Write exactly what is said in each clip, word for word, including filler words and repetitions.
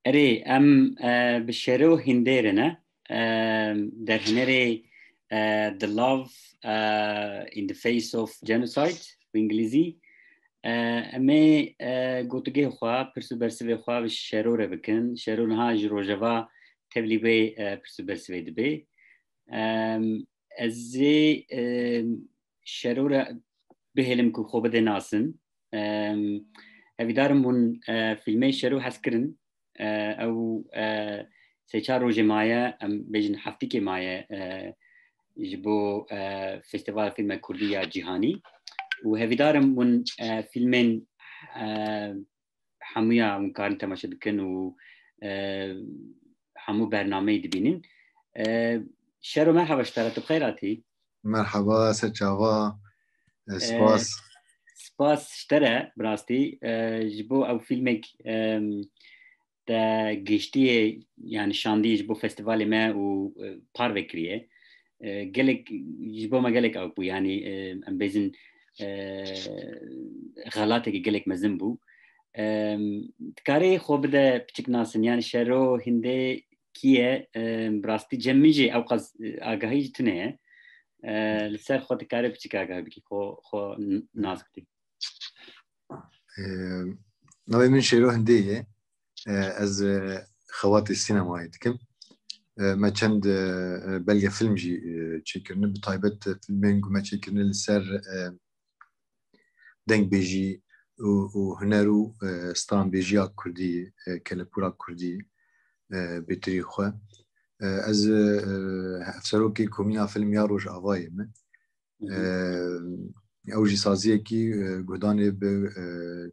Erê, em e, bi Şero Hindê re ne. E, derhênerê e, The Love e, in the Face of Genocide, bi îngilîzî. E, em ê e, gotigê xwe, pirs û bersivê xwe bi Şero re bikin. Şero niha ji Rojava tevlî wê e, pirs û bersivê dibe. E, ez ê e, Şero re bihêlim ku xwe bide nasin. E, hevîdarim hûn e, fîlmê Şero hez kirin. E, ew e, sê çar rojê maye, em bêjin heftîkê maye e, ji bo e, Festîvala Fîlme Kurdî ya Cîhanî. Û hevîdarim hûn e, fîlmên e, hemûya hûn karin temaşe dikin û e, hemû bernameyê dibînin. E, Şero, merhaba ji te re, tu bi xeyr hatî. Merhaba, ser çava. E, E, spas. Spas ji te re, bi rastî. E, ji bo ew fîlmek e, te gihiştiye, yani şandiye ji bo festivalê me û e, parve kiriye. E, gelek, ji bo me gelek awk bû, yani e, em bêjin e, xelatekî gelek mezin bû. E, dikarê xwe bide piçik nasin, yani Şero Hindê kî ye? E, bi rastî cem min jî ewqas e, agahî jî tune ye. E, li ser xwe dikare piçik agahî bikî, xwe, xwe n- nas bidî. Ee, Navê min Şêro Hindê ye. Ee, ez e, xebatê sînemayê dikim. Ee, me çend e, e, belgefilm jî e, çêkirine, bi taybet e, filmên ku me çêkirine li ser e, dengbêjî û, û huner û e, stranbêjiya kurdî, e, kelepûra kurdî, e, bêtirî xwe. E, ez e, e, hevserokê Komîna Film ya Rojavayê me. Hı hı. E, ew jî saziyekî e, guhdanê bi e,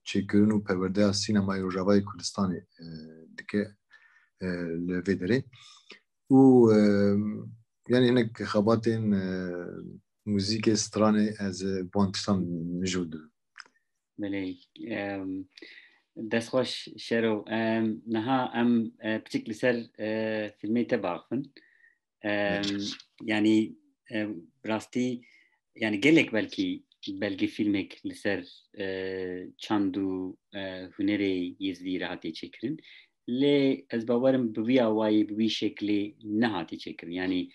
çêkirin û perwerdeya sînemayê Rojavayê Kurdistanê e, dike e, li vê derê. Û e, yani hinek xebatên e, muzîkê, stranê ez e, bi wan tiştan mijûl dibim. Belê. Em, dest xweş Şero. Em, niha em e, piçik li ser e, filmê te biaxivin. Em, yani e, rastî, yani gelek belkî belgefîlmek li ser e, çand û e, hunerê Yêzdî re hatiye çêkirin. Lê ez bawer im bi wî awayî, bi wî şeklê nehatiye çêkirin. Yani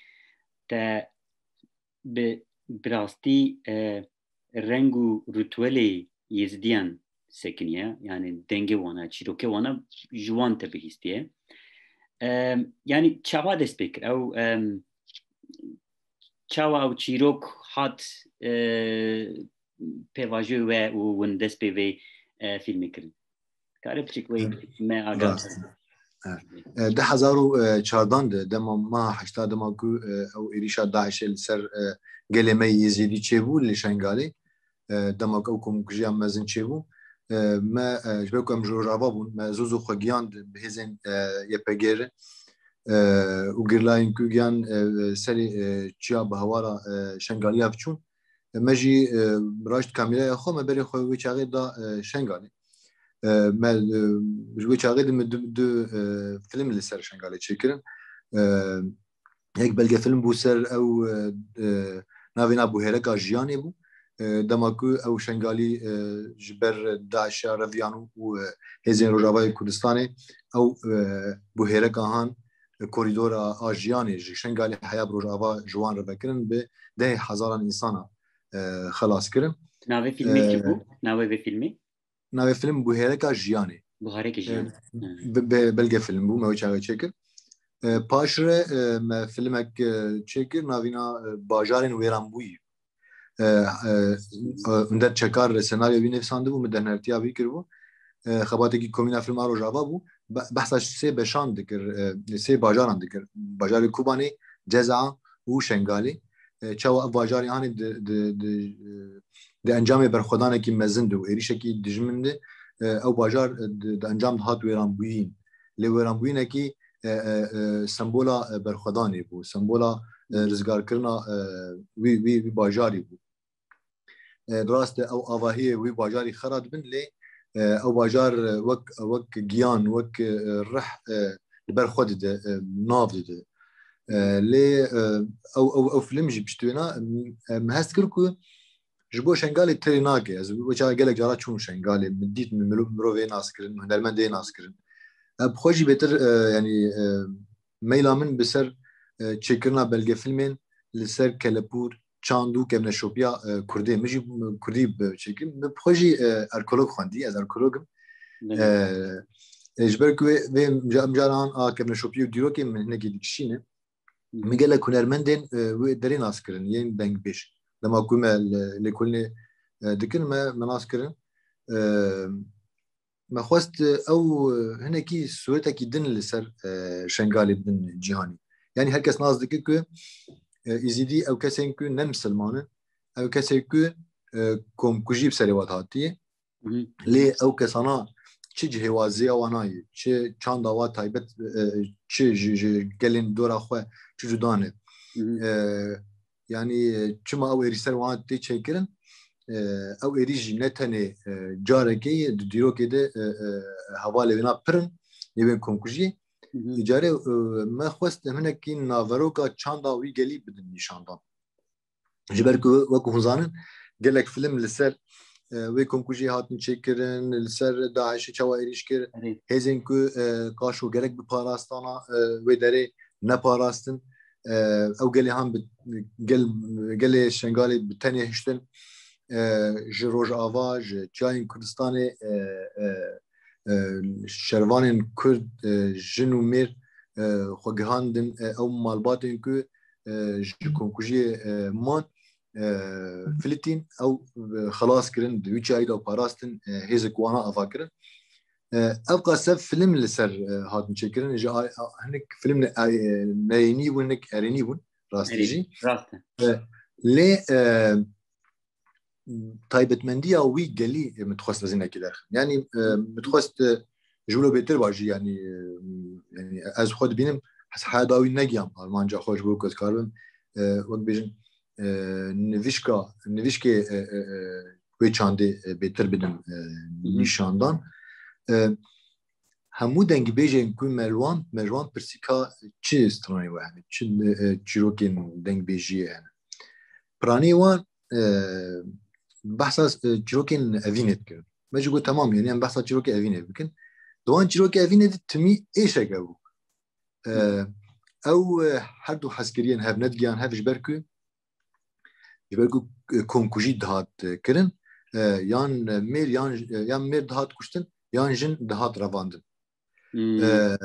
te bi, bi rastî e, reng û rûtwelê Yêzidiyan sekiniye, yani dengê wana, çîrokê wana ji wan te bihîstiye. E, yani çawa dest pê kir? Ew e, çawa ew çîrok hat e, pêvajoyê we û hûn dest pê vê e, fîlmê kirin? Kare piçik wê me agah. Rast. E, du hezar û çardan de, dema meha heşta, dema ku e, ew êrîşa DAIŞê li ser e, gelê me Yêzîdî çêbû li Şengalê, e, dema ku ew komkujiya mezin çêbû, e, me e, ji ber ku em ji Rojava bûn, me zû zû xwe giyand bi hêzên e, YPG re, e, û girlayên ku giyan e, serê e, çiya bi hewara e, Şengaliya biçûn. E, me jî e, raşt kamîraya xwe, me berê xwe wê çaxê da e, Şengalê. E, me e, ji wê çaxê de me du, du e, film li ser Şengalê çêkirin. E, yek belgefilm bû ser ew e, e, navê na bûhereka jiyanê bû. E, dema ku ew Şengalî e, ji ber DAIŞ'a reviyan û e, hêzên Rojavayê Kurdistanê ew e, bûhereka han e, korîdora a jiyanê ji Şengalê heya bi Rojava ji wan re vekirin, bi deh hezaran însana e, xelas kirin. Navê filmê çi bû? Navê vê filmê? Navê film Buhereka Jiyanê. Buhereka Jiyanê. E, be, be, belge film bû, me wê çaxê çêkir. E, paş re e, me filmek e, çêkir, navîna e, Bajarên Wêranbûyî. E, e, Under Çekar senaryo wî nivîsandibû, min dernertiya wî kiribû. E, xebatekî Komîna Film a Rojava bû. Be, behsa sê beşan dikir, e, sê bajaran dikir. Bajarê Kobanê, Ceza û Şengalê. E, çawa ev bajarê anî di, di, di, e, di encamê berxwedanekî mezin de û êrîşekî dijmin de, e, ew bajar, e, di, di encam de hat wêranbûyîn. Lê wêranbûyînekî e, e, e, sembola e, berxwedanê bû, sembola e, rizgarkirina e, wî, wî, wî bajarî bû. E, rast e, ew avahiyê wî bajarî xera dibin, lê e, ew bajar e, wek, wek giyan, wek e, rih e, li ber xwe dide, e, nav dide. E, lê e, ew, ew, ew film jî piştî wêna, e, min hest kir ku ji bo Şengalê terê nake. Ez wê çaxê gelek cara çûm Şengalê, min dît, min miro-, mirovê nas kirin, min hunermendê nas kirin. Ev xwe jî bêtir, e, yanî, e, meyla min bi ser, e, çêkirina belgefilmên li ser kelepûr, çand û kevneşopiya, e, Kurdê. Min jî Kurdî bi çêkir. Min bi xwe jî, e, arkeolog xwendî. Ez arkeolog im. E, e, ji ber ku wê, vê ca-, caran a kevneşopiyê û dîrokê min hinekî dikişîne. Min gelek hunermendên, e, wê derê nas kirin, yên dengbêj. Dema ku me li lêkolînê, e, dikin, me, me nas kirin. E, me xwest, e, ew, e, hinekî sûretekî din li ser, e, Şengalê bidin cîhanî. Yanî her kes nas dike ku, e, Êzîdî ew kesên ku ne misilman in, ew kesên ku, e, komkujî bi serê wan hatiye. Lê ew kesana çi cihêwaziya wan a ye, çi çanda wan taybet, e, çi ji, ji gelên dora xwe çi cuda ne. E, yanî, e, çima ew êrî ser wan tê çêkirin? E, ew êrî jî ne tenê, e, carekê ye, di dîrokê de, e, e, hevalê wêna pir in, lê bên komkujiyê. Îcarê, e, me xwest em hinekî naveroka çanda wî gelî bidin nîşandan. Ji ber ku wek hûn zanin, gelek film li ser, e, wê komkujiyê hatin çêkirin, li ser DAIŞê çawa êrîş kir, hêzên ku, e, qaşo gerek biparastana, e, wê derê neparastin. E, ew gelê han bi gel, gelê Şengalê bi tenê hiştin, e, ji Rojava, ji çiyayên Kurdistanê, e, e, e, şervanên Kurd, e, jin û mêr, e, xwe gihandin, e, ew malbatên ku, e, ji komkujiyê, e, man, e, filitîn, ew, e, xelas kirin, di wî çiyayî de parastin, e, hêzek wana ava kirin. E, ev qas ev film li ser, e, hatin çêkirin, ji a-, a-, hinek film ne-, e, neyênî bûn, hinek erênî bûn, rastî jî. Rast e. E, lê, e, taybetmendiya wî gelî, e, min dixwest ez hinekî derxim. Yanî, e, min dixwest, e, ji wilo bêtir ba jî, yanî, e, yanî ez xwe dibînim, ez heya dawî negiyam armanca xwe ji bo ku ez karibim, e, wek bêjin, e, nivîşka, nivîşkê, e, e, e, wê çandê, e, bêtir bidim, e, nîşandan. E, hemû dengbêjên ku me li wan, me ji wan pirsî ka çi stranê we hene, çi, e, çîrokên dengbêjiyê hene. Piranî wan, e, behsa, e, çîrokên evînê dikirin. Me jî got, temam, yanî em behsa çîrokê evînê bikin. Di wan çîrokê evînê de timî êşek hebû. E, ew, e, her du hezkiriyên hev nedigihan hev ji ber ku, ji ber ku, e, komkujî dihat, e, kirin, e, yan, e, mêr, yan, e, yan mêr dihat kuştin, yan jin dihat revandin. E,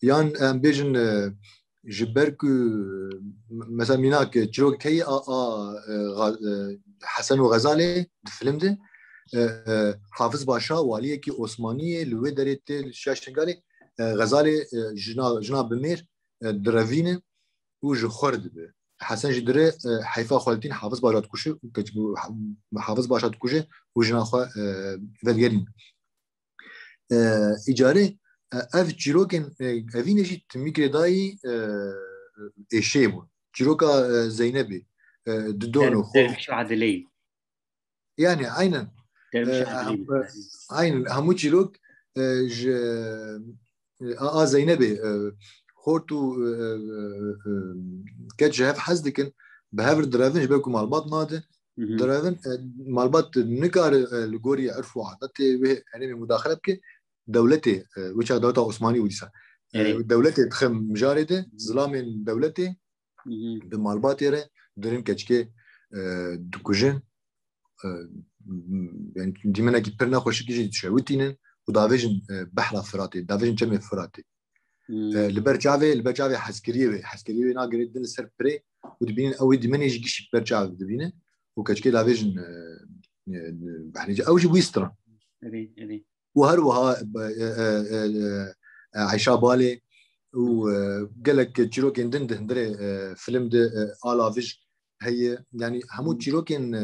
yan em bêjin, e, ji ber ku, m-, mesela mînak, e, çirok heye a, a, e, Ga-, e, Hesen û Xezalê di film de, e, e, Hafiz Paşa, waliyekî Osmaniyê li wê derê tê li Şiya Şengalê, e, Xezalê, e, jina, jina bi mêr, e, direvîne û ji xwe re dibe. Hesen jî dire, e, heyfa xwe ditîn, Hafiz Paşa dikuşe û keç-, Hafiz Paşa dikuje û jina xwe, e, vegerîn. E, îcarê, e, ev çîrokên, e, evînê jî timî girêdayî, e, êşê bûn. Çîroka, e, Zeynebê, e, Didon û Der-, xwe. Derviş Adileyî. Yani, aynen. Derviş E, Adileyî. Aynen. Hemû çîrok, e, ji, e, a, a Zeynebê, e, xort û, e, e, e, keç ji hev hez dikin, bi hev re direvin, ji ber ku malbat nade. Direvin, e, malbat nikare, e, li gorî erf û adetê wê herêmê mudaxile bike, dewletê, e, wê çax dewleta Osmanî û dîsa. E, dewletê dixe mijarê de, zilamên dewletê bi malbatê re dirin keçikê, e, dikujin. E, yani dîmenekî pir nexweşikî jî dişewitînin û davêjin, e, behra Firatê, davêjin çemê Firatê. E, li ber çavê, li ber çavê hezkiriyê wê, hezkiriyê wê nagirê din li ser pirê û dibînin ew ê dîmenê jî giştî ber çav dibîne û keçikê davêjin, e, e, behrê ew jî bûyî stran. Erê, erê. Û her wiha, e, e, e, e, Eyşa Balê û, e, gelek çîrokên din di hundirê, e, film de, e, Ala Vij heye. Yani hemû çîrokên, e,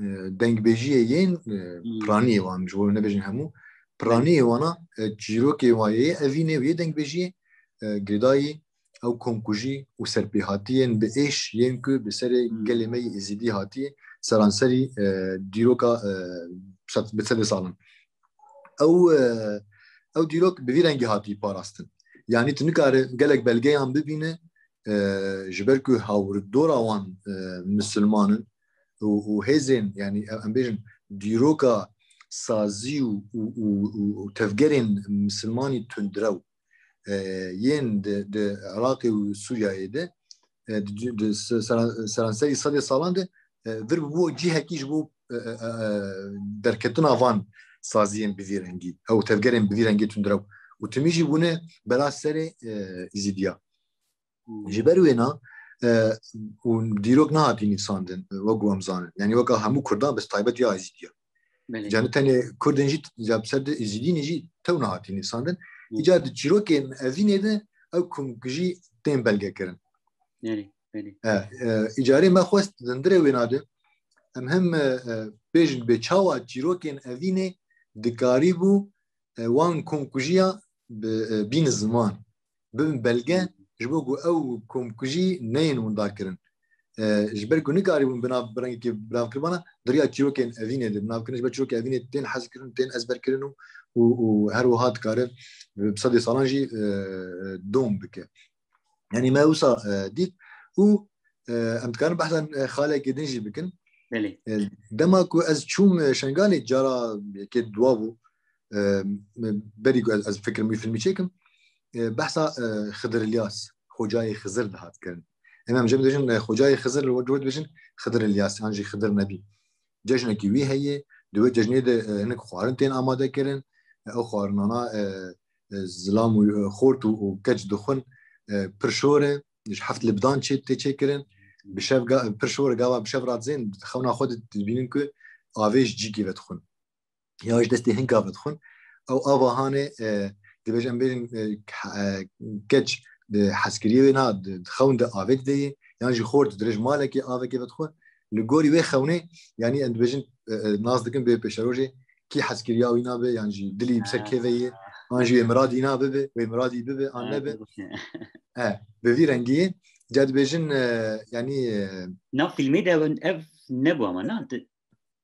e, dengbêjiyê yên, e, piraniyê wan, ji bo nebêjin hemû. Piraniyê wana, e, çîrokê wan yê evînê û yê dengbêjiyê, e, girêdayî ew komkujî û serpêhatiyên bi êş yên ku bi serê gelê me yê Êzidî hatiye seranserî, e, dîroka, e, sed, bi sedê salan. Ew, e, ew dîrok bi vî rengî hatî parastin. Yanî tu nikare gelek belgeyan bibîne, e, ji ber ku hawirdora wan, e, misilman in û, û hêzên, yanî em bêjin dîroka sazî û, û, û, û, û tevgerên misilmanî tundrew, e, yên di, di Iraqê û Sûriyeyê de, e, di, di se-, sera-, seranserî sedê salan de, e, vir bû cihekî ji bo, e, e, e, derketina van saziyên bi vî rengî, ew tevgerên bi vî rengî tundrew. Û timî jî bûne bela serê, e, Îzîdiya. Hmm. Ji ber wêna, e, û dîrok nehatî nivîsandin, e, wek ku em zanin. Yani weka hemû Kurdan, bes taybet ya Êzîdiya. Belê. Yani tenê Kurdên jî, ya bi ser de Êzîdînê jî tew nehatî nivîsandin. Hmm. Îcar di çîrokên evînê de ew komkujî tên belgekirin. Belê, belê. E, e, îcarê me xwest di hundirê wêna de, em hem, e, e, bêjin bê çawa çîrokên evînê dikarîbû e, wan komkujiya bi, e, bîn ziman, bibin belge, ji bo ku ew komkujî neyên winda kirin. E, ji ber ku nikarîbûn bi nav, bi rengekî bi nav kiribana, di riya çîrokên evînê de bi nav kirin, ji ber çîrokên evînê tên hez kirin, tên ezber kirin û, û, û her wiha dikare bi sedê salan jî, e, dom bike. Yani me wisa, e, dît û, e, em dikarin behsa, e, xalekê din jî bikin. Belê. E, dema ku ez çûm, e, Şengalê cara yekê dua bû, e, berî ku ez, ez fikirim wî filmî çêkim, e, behsa, e, Xidir İlyas, Xocayê Xizir dihat kirin. Em, em jê dibêjin, e, Xocayê Xizir, li we dibêjin Xidir İlyas, yan jî Xidir Nebî. Cejnekî wî heye, di wê cejnê de, e, hinek xwarin tên amade kirin. E, ew xwarinana, e, e, zilam û, e, xort û, û keç dixwin, e, pir şor e, ji heft libdan çê, tê çêkirin. Bi şev ga-, pir şor e, gava bi şev radizên, xewna xwe de dibînin ku avê ji cîkê vedixwin. Ya ji destê hinka vedixwin. Ew ava hanê, e, dibêjin, em bêjin, e, ke-, e, keç di hezkiriyê wê na, di, di xewn de avê dideyê, yan jî xort dirêj malekê avekê vedixwe. Li gorî wê xewnê, yanî em dibêjin, e, e, nas dikin bê pêşerojê, kî hezkiriya wî nabe, yan jî dilî bi ser kê ve ye, an jî wê miradî nabibe, wê miradî bibe, an nebe. E, bi vî rengî, ca dibêjin, e, yanî, e, Na filmê de ev, ev nebû ama, na? Di-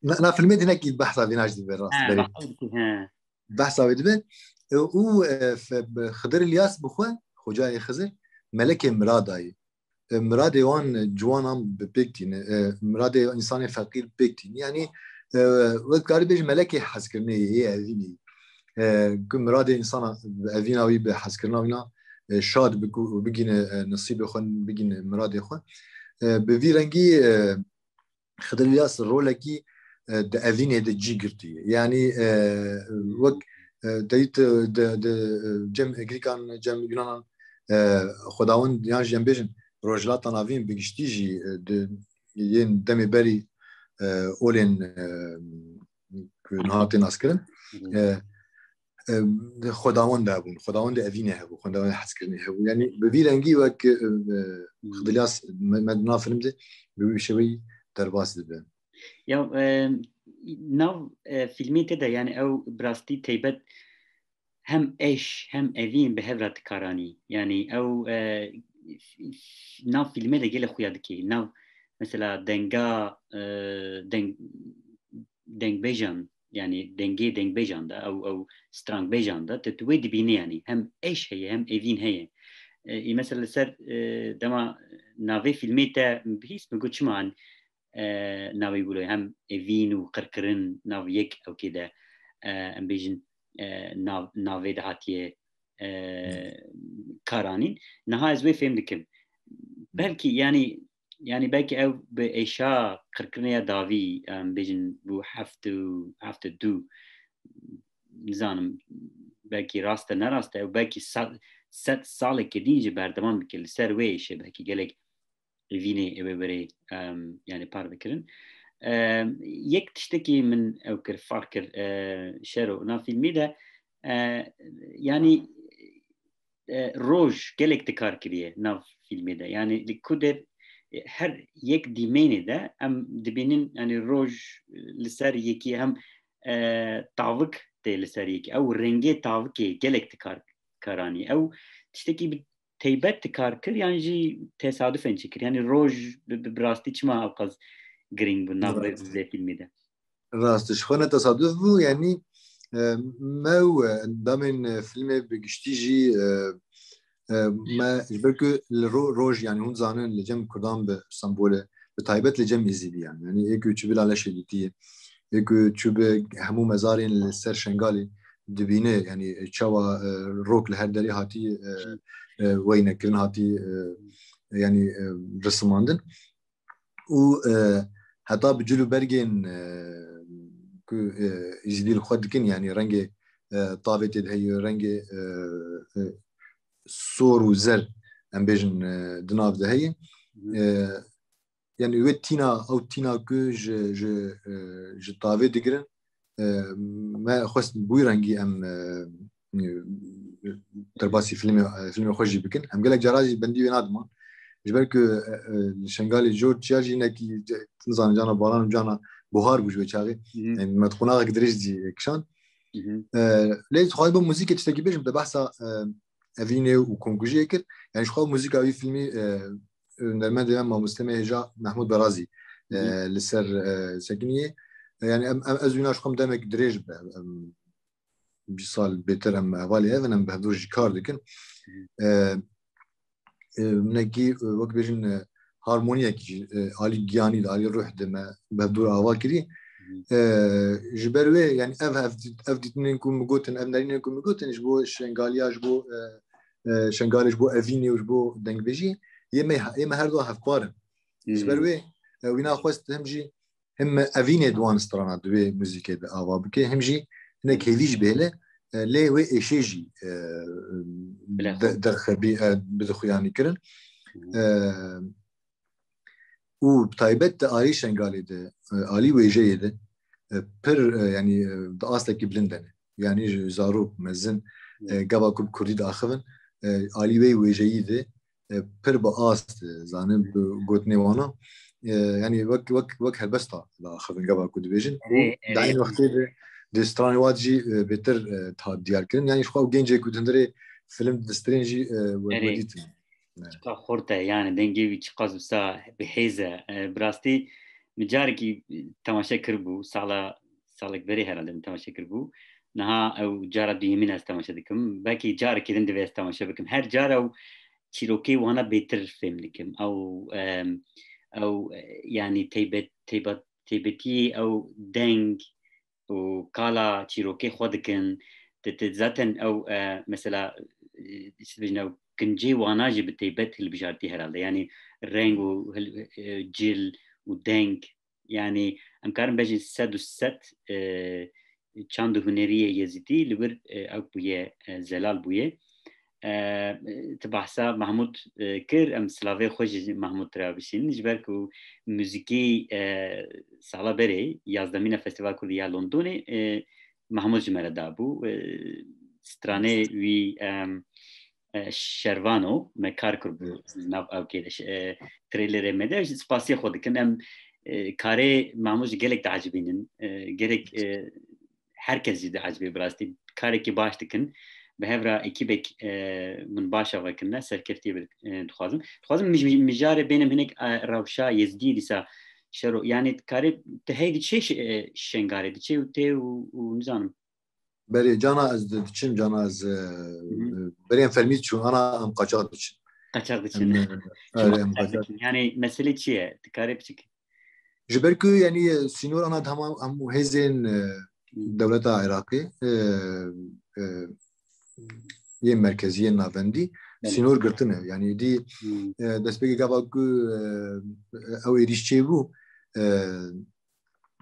Na, na filmê de hinekî behsa vîna jî dibe, rast, He, berê. Behsa wê dike, he. Behsa wê dibe. E, û, e, fe-, be-, Xidir İlyas bi xwe, Xocayê Xizir, melekê mirada ye. E, miradê wan ciwanan bi pêk tîne. E, miradê însanê feqîr bi pêk tîne. Yanî, e, wek dikarî bêjî melekê hezkirinê yê, yê evînê. E, ku miradê însana bi evîna wî, bi hezkirina wî na, e, şad biku-, bigîne, e, nisîbê xwe, bigîne miradê xwe. E, bi vî rengî, e, Xidir İlyas rolekî, e, di evînê de cî girtiye. Yanî, e, wek, e, te dît, e, di, di, e, cem Grîkan, cem Yunanan, e, Xwedawend yan jî em bêjin Rojhilata Navîn bi giştî jî, e, di yên demê berî, e, olên, e, ku niha tên naskirin, Hı hı. e, e, Xwedawend hebûn, Xwedawendê evînê hebû, Xwedawendê hezkirinê hebû. Yanî bi vî rengî wek, e, e, Hı. Xidir İlyas me, me di nav film de bi wî şeweyî derbas dibe. Ya, e, nav, e, filmê te de, yani ew bi rastî taybet hem eş hem evîn bi hev re dikaranî. Yani ew, e, nav filmê de gelek xuya dikê. Nav mesela denga, e, deng, dengbêjan, yani dengê dengbêjan de, ew, ew strangbêjan de, tu, tu wê dibînî yani. Hem eş heye, hem evîn heye. E, ê mesela li ser, e, dema navê filmê te bihîst, min got çima an, e, navê wilo hem evîn û qirkirin nav yek ewkê de, e, em bêjin, e, nav, navê de hatiye, e, karanîn. Niha ez wê fêm dikim. Belkî, yani, yani belkî ew bi êşa qirkirinê ya dawî, em bêjin, bû heft û, heft û du, nizanim, belkî rast e, ne rast e, ew belkî sed, sed salekê din jî berdewam bike li ser wê êşê, belkî gelek evînê ew ê were, em, yani parve kirin. Em, yek tiştekî min ew kir, fark kir, e, Şero, na filmî de, e, yani, e, roj gelek dikar kiriye nav filmê de. Yani li ku der, e, her yek dîmenê de em dibînin, yani roj, e, li ser yekî hem, e, tavik tê li ser yekî. Ew rengê tavikê gelek dikar karanî. Ew tiştekî bi teybet dikar kir yan jî tesadufên çi kir? Yani roj bi, bi, bi rastî çima ew qas girîng bû nav vê, vê filmê de? Rast, ji xwe ne tesaduf bû, yanî, e, me û, e, endamên, e, filmê bi giştî jî, e, e, me ji ber ku li ro-, roj, yanî hûn zanin li cem Kurdan bi Stenbolê, bi taybet li cem Êzîdiyan, yanî ê ku çi bila leşê dîtiye. Ê ku çûbe hemû mezarên li ser Şengalê dibîne, yanî çawa, e, rok li her derê hatî, e, e, weynekirin, hatî, e, yanî, e, risimandin. Û, e, heta bi cil û bergên, e, ku, e, Êzidî li xwe dikin, yanî rengê, e, tavê tê de heye, rengê, e, e, sor û zer, em bêjin, e, di nav de heye. E, yanî wê tîna, ew tîna ku ji, ji, e, ji tavê digirin, e, me xwest bi wî rengî em, e, e, derbasî filmê, e, filmê xwe jî bikin. Em gelek cara jî bendî wê nadiman. Ji ber ku, e, e, li Şengalê jor çiya jî hinekî, nizanim, cana baran û cana buhar bû ji wê çaxê. Yanî me di qonaxek dirêj jî kişand. E, lê dixwazim bo muzîkê tiştekî bêjim, te behsa, e, evînê û komkujiyê kir. Yanî ji xwe muzîka wî filmî, e, hunermendê me, mamostê me hêja Mehmûd Berazî, e, li ser, e, sekiniyê. E, yanî em, em, ez wîna ji xwe em demek dirêj be. Em, bîst sal bêtir em hevalê hev in, em bi hevdû jî kar dikin. E, e, hinekî, e, wek bêjin, e, harmoniyekî jî, e, alî giyanî de, alî ruh de me bi hevdû ava kirî. E, ji ber wê, yanî ev, ev, ev dîtinên ku min gotin, ev nerînên ku min gotin, ji bo Şengaliya, ji bo, e, e, Şengalê, ji bo evînê û ji bo dengbêjî, yê me, yê me her du hevpar in. Ji ber wê, e, wîna xwest hem jî him evînê di wan strana di wê muzîkê de ava bike, him jî hinek hêvî jî bihêle, e, lê wê êşê jî, e, de-, derxebî, e, bide xuyanî kirin. E, û bi taybet di alî Şengalê de, e, alî wêjeyê de, e, pir, e, yanî, e, di astekî bilind de ne. Yanî ji zarok, mezin, e, gava ku bi kurdî diaxivin, e, alî wê wêjeyî de, e, pir bi ast, e, zanin, bi gotinê wana, e, yanî wek, wek, wek helbesta diaxivin gava ku dibêjin. Û di eynî wextê de, di stranê wan jî, e, bêtir, e, dihat diyar kirin. Yanî ji xwe ew gencê ku di hundirê film didirên jî, e, we-, we dîtin. Çiqa xurt e, yani dengê wî çiqas wisa bi hêz e. E, bi rastî min carekî temaşe kiribû, sala, salek berê herhalde min temaşe kiribû. Niha ew cara duyemîn ez temaşe dikim. Belkî carekî din divê ez temaşe bikim. Her car ew çîrokê wana bêtir fêm dikim. Ew, em, ew, e, yani teybet-, teyba-, teybetiyê ew deng û kala çîrokê xwe dikin. Te, te zaten ew, e, mesela, e, çi dibêjin, ew kincê wana jî bi teybet hilbijartî herhalde. Yani reng û hil-, e, cil û deng. Yani em karin bejin sed û sed, e, çand û huneriyê Yezîdî li wir, e, ew bûye, e, zelal bûye. E, tu behsa Mahmûd, e, kir, em silavê xwe ji Mahmûd re bişînin, ji ber ku muzîkî, e, sala berê, yazdemîna Festîval Kurdî ya Londonê, e, Mahmûd ji me re dabû. E, stranê wî, em, e, Şervano, me kar kiribû nav ewkê de. E, trailerê me de, ji spasiyê xwe dikim. Em, e, karê Mahmûd ji gelek diecibînin. E, gelek, e, her kes jî diecibê bi rastî. Karekî baş dikin. Bi hev re ekîbek, e, min baş ava kirine, serkeftiyê bi, e, dixwazim. Dixwazim mij-, mij-, mijarê bênim hinek, e, rewşa Yezidî dîsa Şero. Yani karê tu hey diçê ş-, e, Şengalê diçê û tê û, û nizanim. Berê cana ez di-, diçim, cana ez, e, Hı hı. berê em fermî diçûn, ana em qaçax diçin. Qaçax diçin. Em, e, Çima erê, em qaçax qaçax diçin? Yani mesele çi ye? Tu karê biçik. Ji ber ku, yanî, sînor ana hema hemû hêzên, e, Hı. dewleta Iraqê, e, e, yên merkezî, yên navendî, Belê. sînor girtine. Yanî dî, Hı. e, destpêkê gava ku, e, ew êrîş çêbû, e,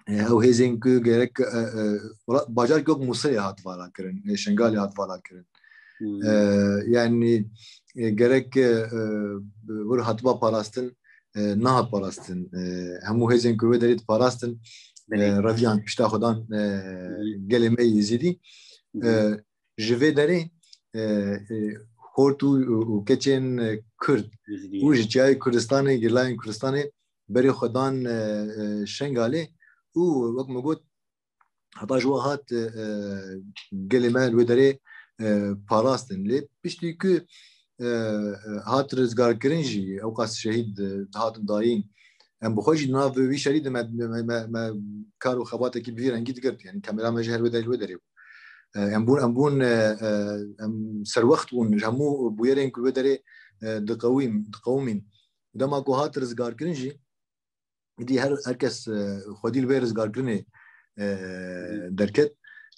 e, ew hêzên ku gerek, e, e, wela-, bajarkê wek Mûsilê hat vala kirin, e, Şengalê hat vala kirin. Hmm. E, yanî, e, gerek, e, e, wir hatiba parastin, e, nehat parastin. E, hemû hêzên ku wê derê diparastin, e, Belê. reviyan pişta xwe dan, e, Hı hı. gelê me Yezîdî. Hı hı. E, ji vê derê, e, e, xort û, û, û keçên, e, Kurd Yezîdî û ye. ji çiyayê Kurdistanê, girlayên Kurdistanê berê xwe dan, e, e, Şengalê û wek me got, heta ji we hat, e, e, gelê me li wê derê, e, parastin. Lê piştî ku, e, e, hat rizgarkirin jî, ewqas şehîd, e, dihatin dayîn. Em bi xwe jî di nav wî şerî de me, me, me, me kar û xebatekî bi vî rengî digirt. Yani kamera me jî her wê derê li wê derê bû. E, em bûn, em bûn, e, e, em serwext bûn ji hemû bûyerên ku wê derê, e, diqewîm-, diqewimîn. Dema ku hat rizgarkirin jî, Îdî her, her kes, e, xwedî li vê rizgarkirinê, e, derket.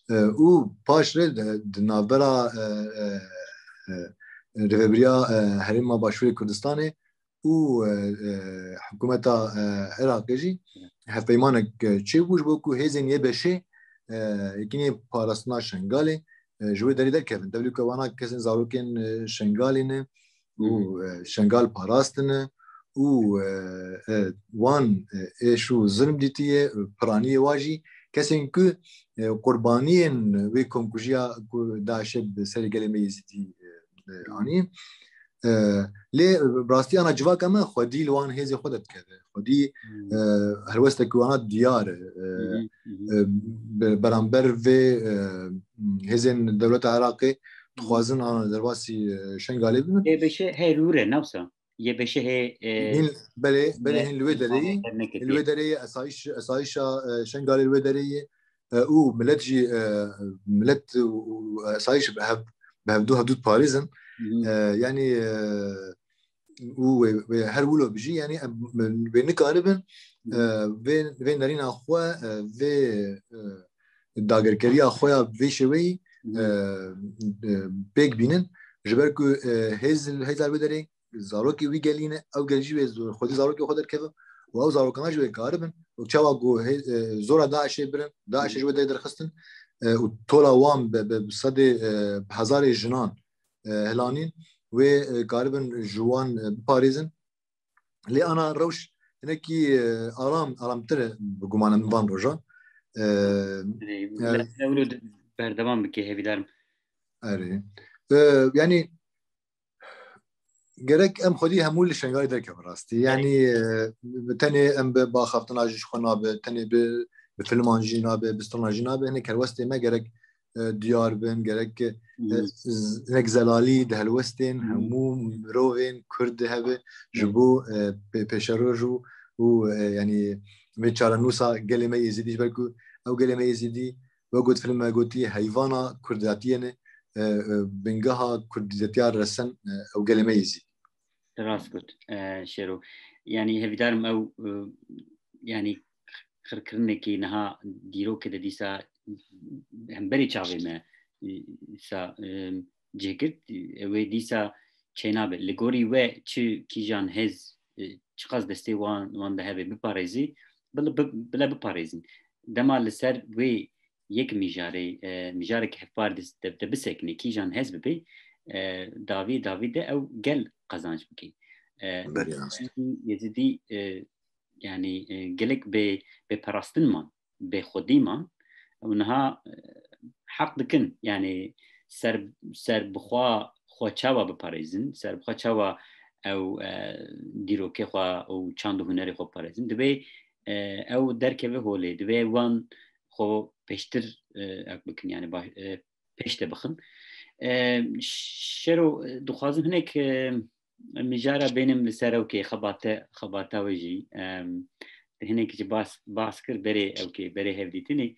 E, û paş re de, di navbera, e, e, e, Rêvebiriya, e, Herêma Başûrê Kurdistanê û, e, e, hikûmeta, e, Iraqê jî hevpeymanek, e, çêbû ji bo ku hêzên Y B Şê, e, yekînê parastina Şengalê, e, ji wê derê derkevin. Tevlî ku wana kesên zarokên, e, Şengalê ne û, e, Şengal parastine û, e, e, wan, e, êş û zilm dîtiye, e, piraniyê wa jî kesên ku, e, qurbaniyên wê komkujiya ku DAIŞê bi serê gelê me Yezîdî, e, e, anî. E, lê, e, bi rastî ana civaka me xwedî li wan hêzê xwe derdikeve. Xwedî, e, helwestekî wana diyar e. E, e, be-, beramber vê, e, hêzên dewleta Iraqê dixwazin ana derbasî, e, Şengalê bibin. Y B Ş hê rû re, ne wisa? Y B Ş hê, e, hîn, belê, belê, hîn li wê derê yî, hîn li wê derê yî, esayîş, esayîşa, e, Şengalê li wê derê yî, e, û milet jî, e, milet û, û esayîş bi hev, bi hevdû hevdû diparêzin. E, yanî, e, û wê, wê her wilo bijî, yanî em, wê nikaribin, e, vê, vê nerîna xwe, e, vê, e, dagirkeriya xwe ya vê şêweyî, e, e, pêk bînin. Ji ber ku, e, hêz, hêza wê derê zarokê wî gelî ne, ew gel jî wê zor, xwedî zarokê xwe derkeve û ew zarokana jî wê karibin. Û çawa ku hê-, e, zora DAIŞê birin, DAIŞê ji wê derê derxistin, e, û tola wan bi, bi, bi sedê, e, bi hezarê jinan, e, hilanîn, wê, e, karibin ji wan, e, biparêzin. Lê ana rewş hinekî, e, aram, aramtir e bi gumana min van rojan. E, Erê, e, lehze wilo di-, berdewam bike, hêvîdarim. Erê. E, yanî gerek em xwedî hemû li Şengalê derkevin rastî. Yanî, e, bi tenê em bi baxaftina jî ji xwe nabe, tenê bi, bi filman jî nabe, bi strana jî nabe. Hinek helwestê me gerek, e, diyar bin, gerek, e, z-, hinek zelalî di helwestên hemû mirovên Kurd de hebe ji bo, e, pê-, pêşeroj û, û, e, yanî vê çarenûsa gelê me Êzidî, ji ber ku ew gelê me Êzidî, wek got film me gotî, heyvana Kurdatiyê ne, e, e, bingeha Kurdiyetiya resen, e, ew gelê me Êzidî. Rast got, e, Şêro. Yanî hevîdarim ew, e, yanî xirkirinekî niha dîrokê de dîsa hemberî çavê me, e, sa, e, cih girt, e, wê dîsa çênabe. Li gorî we çi kîjan hêz, e, çiqas destê wan, wan de hebe biparêzî, bila, bi-, bila biparêzin. Dema li ser wê yek mijarê, e, mijarek hevpar de, de, de bisekine, kîjan hêz bibe, e, davî, davî de ew gel qazanç bike. E, Berî rast. Yezidî, e, yanî, e, gelek bê, bêparastin man, bêxwedî man. Û niha, e, heq dikin, yanî ser, ser bi xwe, xwe çawa biparêzin, ser bi xwe çawa ew, e, dîrokê xwe û çand û hunerê xwe biparêzin. Divê, e, ew derkeve holê, divê wan xwe pêştir, e, ek bikin, yanî baş-, e, pêş de bixin. E, Şero, e, dixwazim hinek, e, mijara bênim li ser ewkê xebate, xebata we jî, em, hinek jî bas, bas kir berê ewkê, berê hevdîtinê.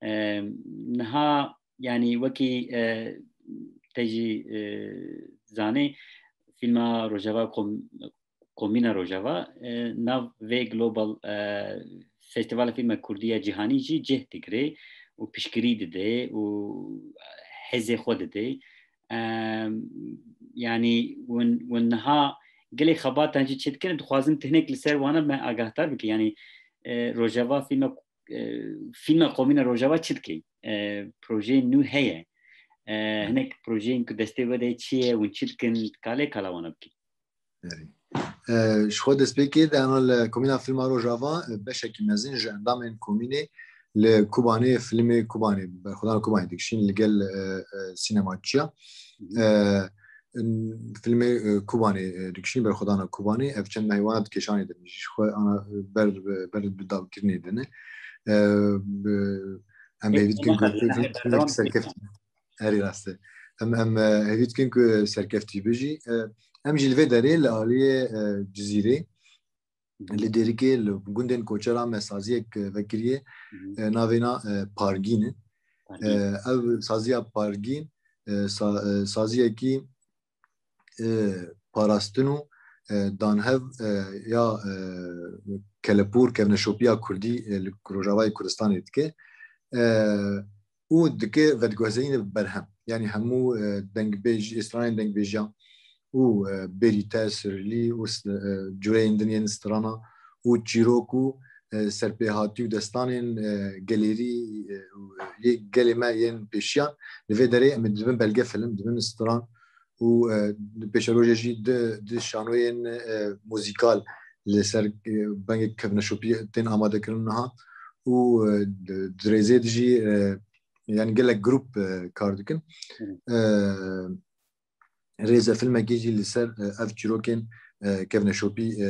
Em, niha, yanî wekî, e, te jî, e, zanê, fîlma Rojava Kom-, Komîna Rojava, e, nav vê Global, e, Festîvala Fîlma Kurdî ya Cîhanî jî cih digire û piştgirî dide û hêzê xwe dide. Em, yanî hûn, hûn niha gelê xebatan jî çê dikin, dixwazim tu hinek li ser wana me agahdar bike. Yanî, e, Rojava fîlma, e, fîlma Komîna Rojava çi dike? E, projeyên nû heye. E, hinek projeyên ku destê we de çi ye, hûn çi dikin, kalê kala wana bike? Erê. E, ji xwe destpêkê de ena li Komîna Fîlma Rojava, e, beşekî mezin ji endamên komînê li Kobanê, fîlmê Kobanê, berxwedana Kobanê dikişîn li gel, e, e, sînemaçiya. E, n-, fîlmê, e, Kobanê, e, dikişîn berxwedana Kobanê, ev çend mehê wana di kêşanê de ne. Ji xwe ana, e, ber, ber bi dawkirinê de ne. E, bi, em hêvî dikin ku fîlmek serkeft. Erê rast e. Em, em, e, hêvî dikin ku serkeftî bijî. E, em jî li vê derê li aliyê, e, Cizîrê, li Dêrikê, li gundên koçera me saziyek, e, vekiriye, e, navê na, e, Pargîn e. E, ev saziya Pargîn, e, sa-, e, saziyekî, e, parastin û, e, danhev, e, ya, e, kelepûr, kevneşopiya Kurdî, e, li Rojavayê Kurdistanê dike. e, û dike vedigwezeyîne bi berhem. Yanî hemû, e, dengbêj, stranên dengbêjiyan û, e, bêrîte, sirilî û s-, e, cureyên din yên strana û çîrok û, e, serpêhatî û destanên, e, gelêrî, e, û yê gelê me yên pêşiyan li vê derê em ê dibin belgefilm, dibin stran û, e, pêşerojê jî di, di şanoyên, e, muzîkal li ser, e, bengê kevneşopî tên amadekirin niha û, e, di, di rêzê de jî, e, yani gelek grup, e, kar dikin. E, rêzefilmekî jî li ser, e, ev çîrokên, e, kevneşopî, e,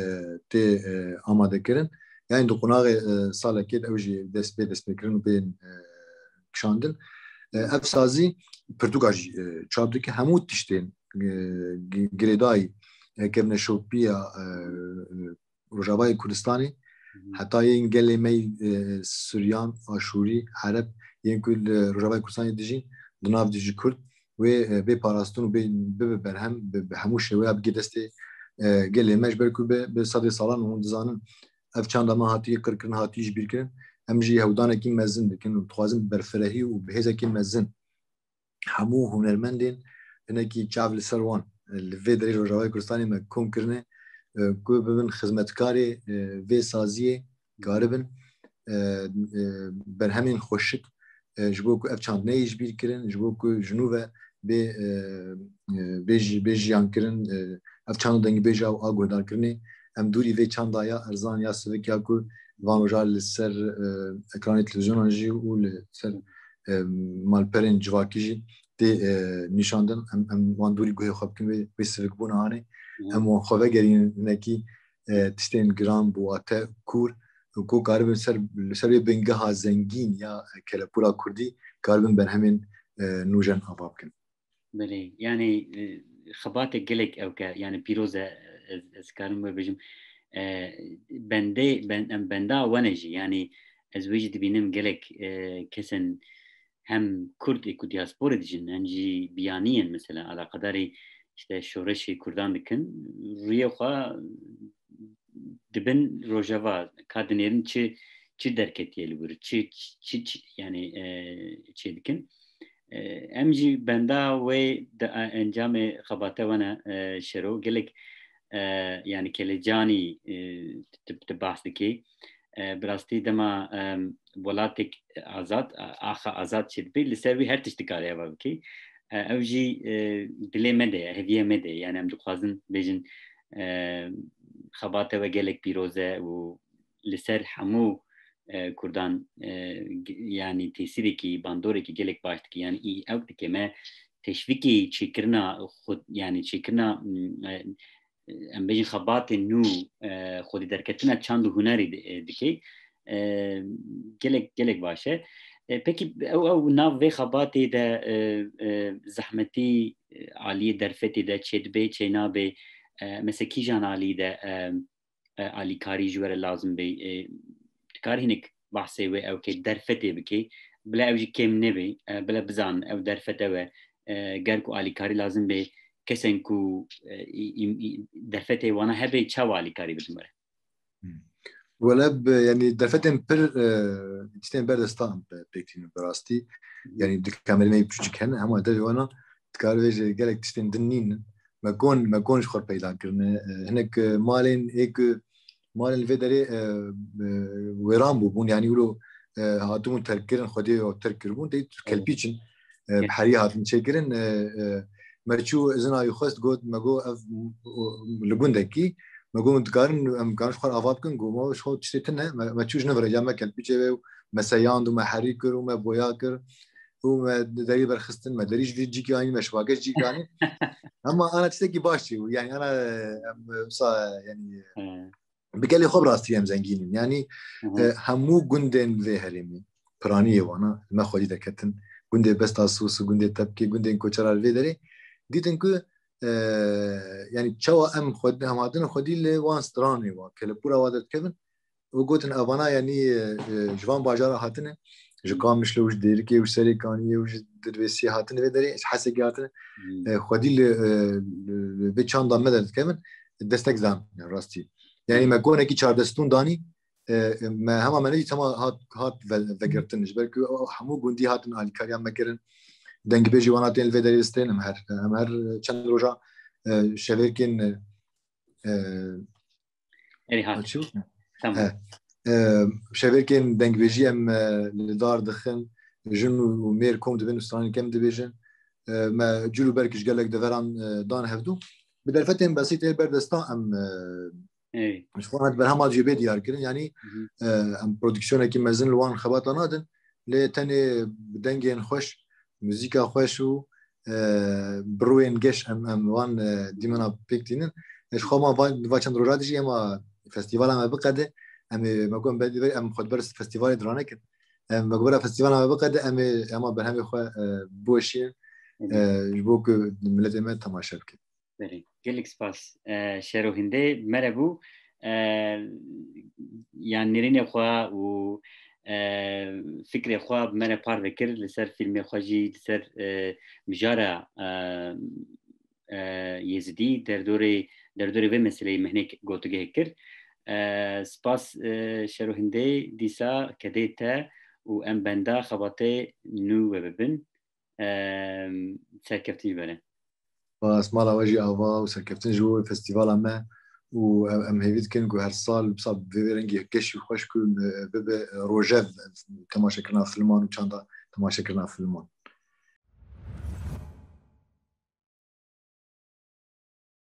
tê, e, amadekirin. Yani di qonaxê, e, salekê de ew jî dest pê destpêkirin û bên, e, kişandin. E, ev sazî pirtûka jî, e, çap dike. Hemû tiştên, e, gi-, girêdayî, e, kevneşopiya, e, e, Rojavayê Kurdistanê, heta yên gelê me, e, Suryan, Aşûrî, Ereb, yên ku li Rojavayê Kurdistanê dijîn, di nav dijî Kurd, wê, e, bê parastin û bê, bibe berhem, bi, bi hemû şêweya bigê destê, e, gelê me, ji ber ku bi, bi sedê salan hûn dizanin, ev çanda me hatiye qirkirin, hatiye ji bîr kirin. Em jî hewldanekî mezin dikin û dixwazin bi berfirehî û bi hêzekî mezin hemû hunermendên hinekî çav li ser wan, e, li vê derê Rojavayê Kurdistanê me kom kirine, e, ku bibin xizmetkarê, e, vê saziyê, karibin, e, e, berhemên xweşik, e, ji bo ku ev çand neyê ji bîr kirin, ji bo ku ji nû ve bê, e, e, bê jî, bê jiyan kirin, e, ev çand û dengbêja û a guhdarkirinê, em dûrî vê çanda ya erzan ya sivik ya ku van roja li ser, e, ekranê televîzyonan jî û li ser, e, malperên civakî jî tê, e, nîşandin. Em, em wan dûrî guhê xwe bikin wê, wê sivikbûna anê. Em wan xwe vegerînin hinekî, e, tiştên giran bi wate kûr, ku karibin ser, li ser wê bingeha zengîn ya kelepûra kurdî karibin berhemên, e, nûjen ava bikin. Belê, yani, e, xebatê gelek ewke, yani pîroz e, ez, ez karim we bêjim, e, bendê, ben, em benda wane jî, yani ez wê jî dibînim gelek, e, kesên hem Kurd ê ku diasporê dijin, hem jî biyanî yên, mesela alaqadarî işte şoreşê Kurdan dikin, rûyê xwe dibin Rojava, ka dinêrin çi, çi derketiye li wir, çi, çi, çi, yani, e, çê dikin. E, em jî benda wê de, e, encamê xebate we ne, e, Şero. Gelek, e, yani kelecanî, e, tu, tu, tu bahs dikî. E, bi rastî dema, e, welatek azad, a-, axa azad çêdibe, li ser wî her tişt dikare eva bike. E, ew jî, e, dilê me de ye, heviyê me de ye. Yani em dixwazin bêjin, e, xebate we gelek pîroz e û li ser hemû, e, Kurdan, e, g-, yani tesîrekî, bandorekî gelek baş dike. Yani î ew dike me teşvîkî çêkirina xwe, yani çêkirina, m, e, em bêjin xebatên nû, e, xwedî derketina çand û hunerî di-, e, dike. E, gelek, gelek baş e. E, pekî ew, ew nav vê xebatê de, e, e, zehmetî, e, aliyê derfetê de çêdibe, çênabe, e, mesela kîjan alî de, e, e, alîkarî ji we re lazim be, e, dikar hinek bahsê wê ew ke derfetê bike, bila ew jî kêm nebe, e, bila bizanin ew derfete we, e, ger ku alîkarî lazim be, kesên ku, e, î, î, î, derfetê wana hebe çawa alîkarî bidin we re? Hmm. Wele bi, yani derfetên pir, e, tiştên berdestan pe-, pêk tînin bi rastî. Hı. Yani di kamerê me piçûçik hene, hema devê wana dikar vê ji gelek tiştên din nînin. Me kon, me kon ji xwe peyda kirine. E, hinek, e, malên ê ku malên li vê derê, e, e, wêran bûbûn, yani wilo, e, hatibûn terk kirin, xwedê terk kiribûn, tê kelpîç in. E, bi herî hatin çêkirin. E, e, me çû izina wî xwest, got, me got, ev, o, li gundekî, me got, dikarin, em karin ji xwe ava bikin, got, me ji xwe tiştê tune, me, me çû ji nivire, ya me kelpîçê wê û me seyand û me herî kir û me boya kir û me derî berxistin, me derî ji vî cîkî anî, me şivake ji cîkî anî. Ama ana tiştekî baş çêbû, yani ana, em, wisa, yani, Hı. bi gelê xwe bi rastî em zengîn in. Yanî, Hı hı. e, hemû gundên vê herêmê, piraniyê wana, li me xwedî derketin. Gundê Besta Sûs û gundê Tepkê, gundên koçera li vê derê, dîtin ku, e, yanî çawa em xwe, em hatine xwedî li wan stranê wa, kelepûra wa derdikevin. Û gotin, evana, yanî, e, e, ji van bajara hatine, ji Hı. Qamişlo û ji Dêrikê û ji Serêkaniyê û ji Dirbêsiyê hatine vê derê, ji Hesekê hatine. Hı. E, xwedî li, e, li, li vê çanda me derdikevin, destek dan, ya rastî. Yani me konekî çardestûn danî, e, me hema me neyî tema hat, hat ve-, vegirtin. Ji ber ku hemû gundî hatin alîkariya me kirin. Dengbêjî wana tên li vê derê stên em her, em her çend roja, e, şevêrkên, e, Erê hat. Açıl. Tamam. He. E, şevêrkên dengbêjî em, e, li dar dixin, jin û, û mêr kom dibin û stranên kem dibêjin. E, me cil û berg ji gelek deveran, e, dan hevdû. Bi derfetên besît ê berdesta em, e, Ey. ji xwe hat berhema cêbê diyar kirin. Yanî, Hı hı. e, em prodüksiyonekî mezin li wan xebata nadin. Lê tenê bi dengên xweş, muzîka xweş û, e, bi rûyên geş em, em wan, e, dîmena pêk tînin. E, ji xwe ma va, va çend roja dijî ema festîvala me biqede, em ê, me got, em ber, em xwe ber festîvalê diranekin. Em me got, bera festîvala me biqede, em ê, ema berhemê xwe, e, biweşînin, e, ji bo ku miletê me temaşe bikin. Belê. Gelek spas. E, Şero Hindê mere bû. E, yan nêrînê xwe û, e, fikrê xwe bi mere parve kir li ser fîlmê xwe jî, li ser, e, mijara, e, e, Yêzidî, derdorê, derdorê vê meseleyê me hinek gotigehek kir. E, spas, e, Şero Hindê, dîsa kedê te û em benda xebatê nû we bibin. E, serkeftin ji we re. Spas, mala we jî ava û serkeftin ji bo festîvala me û em, em hêvî dikin ku her sal, wisa bi vê rengî geş û xweş ku, e, bibe rojev temaşekirina filman û çanda temaşekirina filman.